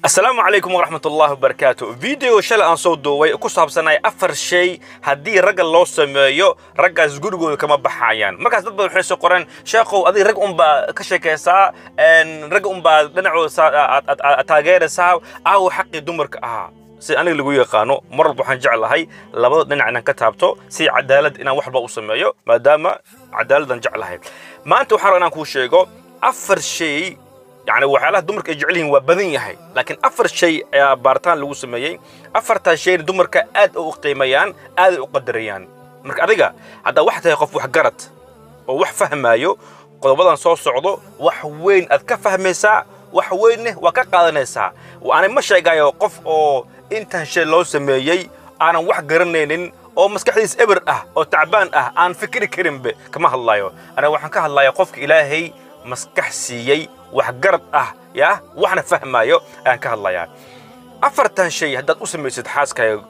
Asalaamu calaykum waraxmat ullahi wabarakaatu. Video shalay aan soo duubay ku saabsanay 4 shay haddii ragga loo sameeyo raggaas gurigooda kama baxayaan. Markaas dad badan waxay soo qoreen, sheekhow adiga rag unbaa ka sheekaysaa, ragga unbaa dhinacooda aad taageeraysaa, aawo xaqii dumarka ahaa? Si aniga lagu yaqaano, mar walba waxaan jeclahay labada dhinac inaan ka taabto si cadaalad inaan wax walba u sameeyo, maadaama cadaaladaan jeclahay. Maanta waxaan rabaa inaan kuu sheego 4 shay. Yani waxyaalaha dumarka ay jecel yihiin waa badan yahay, laakiin 4 shay ayaa baaritaan lagu sameeyey. 4taa shayna dumarka aad u qiimayaan, aad ay u qadarayaan. Marka adiga haddaa wax tahay qof wax garad oo wax fahmaayo, qodobadan soo socdo wax weyn aad ka fahmaysaa, wax weynne waa ka qaadanaysaa. Ani ma sheegayo qof oo intan shay loo sameeyey aanan wax garanaynin oo maskaxdiis eber ah oo tacbaan ah aan fikri karinbe, kama hadlayo. Aniga waxaan ka hadlaya qofka Ilaahay maskax siiyey, wax garad ah, yaa waxna fahmaayo ayaan ka hadlayaa. 4tan shay haddaad u samaysid xaaskaaga,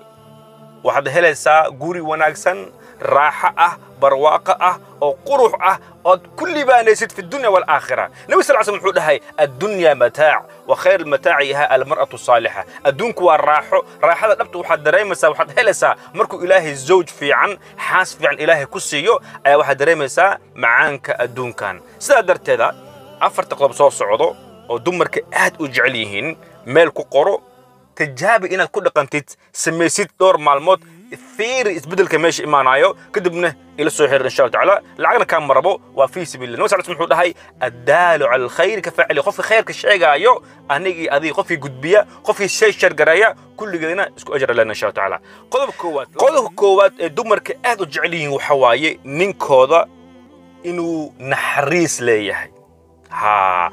waxaad helaysaa guri wanaagsan, raaxo ah, barwaaqo ah oo qurux ah ood ku libaanaysid fi dunya waalaakhira. Nabi sal slam wuxuu dhahay: "Addunya mataac wa khayr almataaci yaha almar'atu saalixa." Adduunku waa raaxo, raaxada dhabta waxaad dareemaysaa, waxaad helaysaa markuu Ilaahay zawj fiican, xaas fiican Ilaahay ku siiyo ayaa waxaad dareemaysaa macaanka adduunkan. Sidaa darteeda 4ta qodob soo socdo oo dumarka aad u jecel yihiin meel ku qoro, tijaabi inaad ku dhaqantid, samaysid dhowr maalmood, fiiri isbeddelka meesha imaanayo, kadibna ila soo xiriir insha Allah tacaala. Lacagna kaa marabo, waa fii sabiilillah. Nabi sal wuxuu dhahay: "Addaalu cala alkhayri ka faacili." Qofka khayrka sheegaayo, anigii adiga, qofkii gudbiya, qofkii shay shargareeya, kulligeena isku ajra lena insha Allah tacaala. Qodobka koowaad ee dumarka aad u jecel yihiin waxa waaye ninkooda inuu naxariis leeyahay. Ha,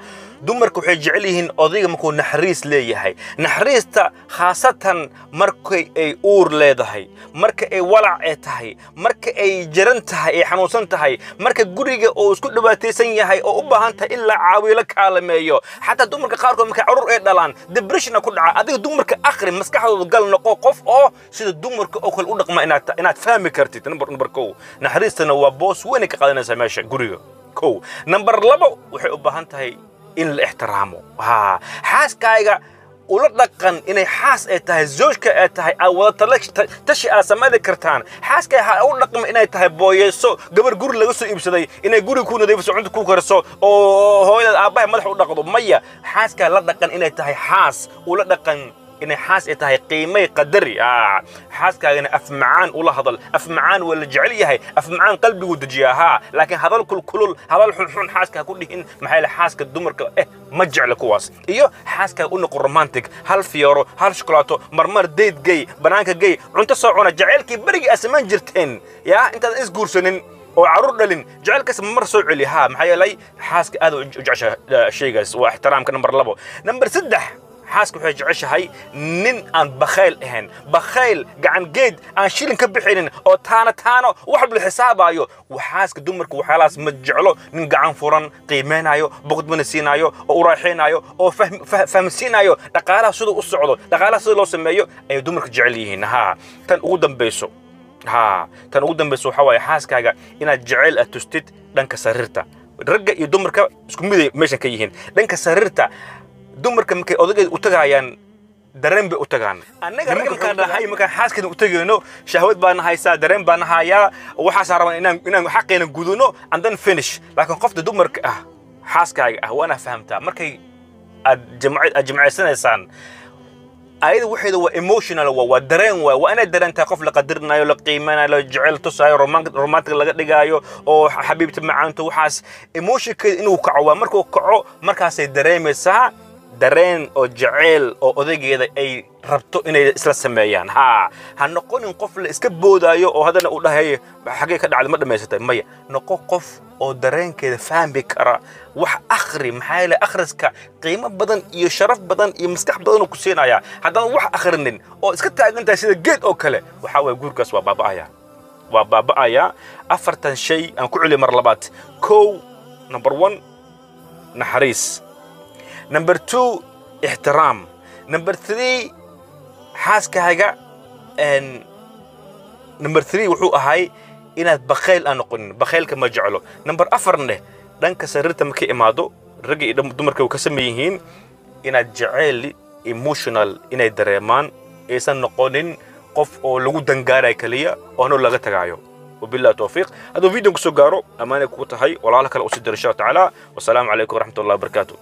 dumarka waxay jecel yihiin odayga markuu naxariis leeyahay. Naxariista khaasatan markay ay uur leedahay, marka ay walac ay tahay, marka ay jiran tahay, ay xanuunsan tahay, marka guriga oo isku dhibaataysan yahay oo u baahan tahay in la caawiyo, la kaalameeyo. Xataa dumarka qaarkood markay carruur ay dhalaan depression ku dhaca. Adiga dumarka akhri, maskaxdooda gal, noqo qof oo sida dumarka oo kale u dhaqma inaad fahmi kartid. Number 1, naxariistana waa boos weyn ay ka qaadanaysaa meesha guriga. 1. Number 2, waxay u baahan tahay in la ixtiraamo. Ha, xaaskaaga ula dhaqan inay xaas ay tahay, zoojka ay tahay, aad wada tashi aad samayn kartaan. Xaaska ha u dhaqma inay tahay booyeyso, gabar guri laga soo iibsaday, inay guriga ku nadiifiso, cunto ku kariso oo hooyada aabbaha madax u dhaqdo. Maya, xaaskaa la dhaqan inay tahay xaas, ula dhaqan inay xaas ay tahay, qiimay, qadari. Xaaskaagana af macaan ula hadal. Af macaan waa la jecel yahay, af macaan qalbigu dejiyaa. Haa, laakiin hadal kulkulul, hadal xunxun xaaska ha ku dhihin. Maxaa yeele xaaska dumarka ma jecla kuwaas. Iyo xaaskaaga u noqo romantic, hal fiyooro, hal shukulaato, marmar date gay, banaanka gay, cunto soo cuna. Jaceylkii berigii aad samayn jirteen yaa intaadan isguursanin oo carruur dhalin, jaceylkaas mar soo celi. Haa, maxaa yeelay xaaska aad u jecesha shaygaas waa ixtiraamka. Number 2. Number 3, xaaska waxay jeceshahay nin aan bakhayl ahayn, bakhayl gacan geed aan shilin ka bixinin oo taana taano wax walba la xisaabayo. Xaaska dumarka waxyaalahaas ma jeclo. Nin gacan furan, qiimeynayo, boqdmana siinaayo oo u raaxeynayo oo fahmsiinayo dhaqaalaha siduu u socdo, dhaqaalaha sida loo sameeyo ayay dumarka jecel yihiin. Haa, tan ugu dambayso waxaa waaye xaaskaaga inaad jeceyl aad tustid dhanka sariirta. Ragga iyo dumarka isku miday meeshan ka yihiin dhanka sariirta. Dumarka markay odaygeeda u tagayaan dareen bay u tagaan. Annaga ragga markaan nahay, markaan xaaskeena u tagayno, shahwad baan haysaa, dareen baan hayaa, waxaasaan rabaa inaan xaqeena gudano and then finish. Laakiin qofta dumarka ah, xaaskaaga ah, waa inaad fahamtaa markay aad jimcaysanaysaan, ayada waxeeda waa emotional, waa dareen, waa inay dareentaa qof la qadirinayo, la qiimanayo, la jecel tusaayo, romantic laga dhigaayo oo xabiibta macaanto. Waxaas emotionkeeda inuu kaco waa markuu kaco, markaasay dareemaysaa dareen oo jeceyl oo odaygeeda ay rabto inay isla sameeyaan. Ha ha noqonin qof la iska boodaayo oo haddana uu dhahay: "Xagee ka dhacday? Ma dhammaysatay?" Maya, noqo qof oo dareenkeeda fahmi kara. Wax akhri, maxaa yeelay akhriska qiimo badan iyo sharaf badan iyo maskax badan uu ku siinayaa. Haddaan wax akhrinin oo iska taagan tahay sida geed oo kale, waxaa waye guurkaas waa baaba'aya, waa baaba'aya. 4tan shay aan ku celiyo mar labaad. 1, number 1, naxariis. Number 2, ixtiraam. Number 3, xaaskaaga. Number 3 wuxuu ahay inaad bakhayl aan noqonin, bakhaylka ma jeclo. Number 4 neh, dhanka sariirta markay imaado, ragga iyo dumarka way ka sameyn yihiin inaad jaceyl Emotional inay dareemaan, aysan noqonin qof oo lagu dangaarayo keliya oo hanoo laga tagaayo. Wabillahi tawfiiq. Hadduu video kusoo gaaro, ammaanay kugu tahay, walaalo kale usii diro insha Allah tacaala. Wasalaamu calaykum waraxmat ullahi wabarakaatu.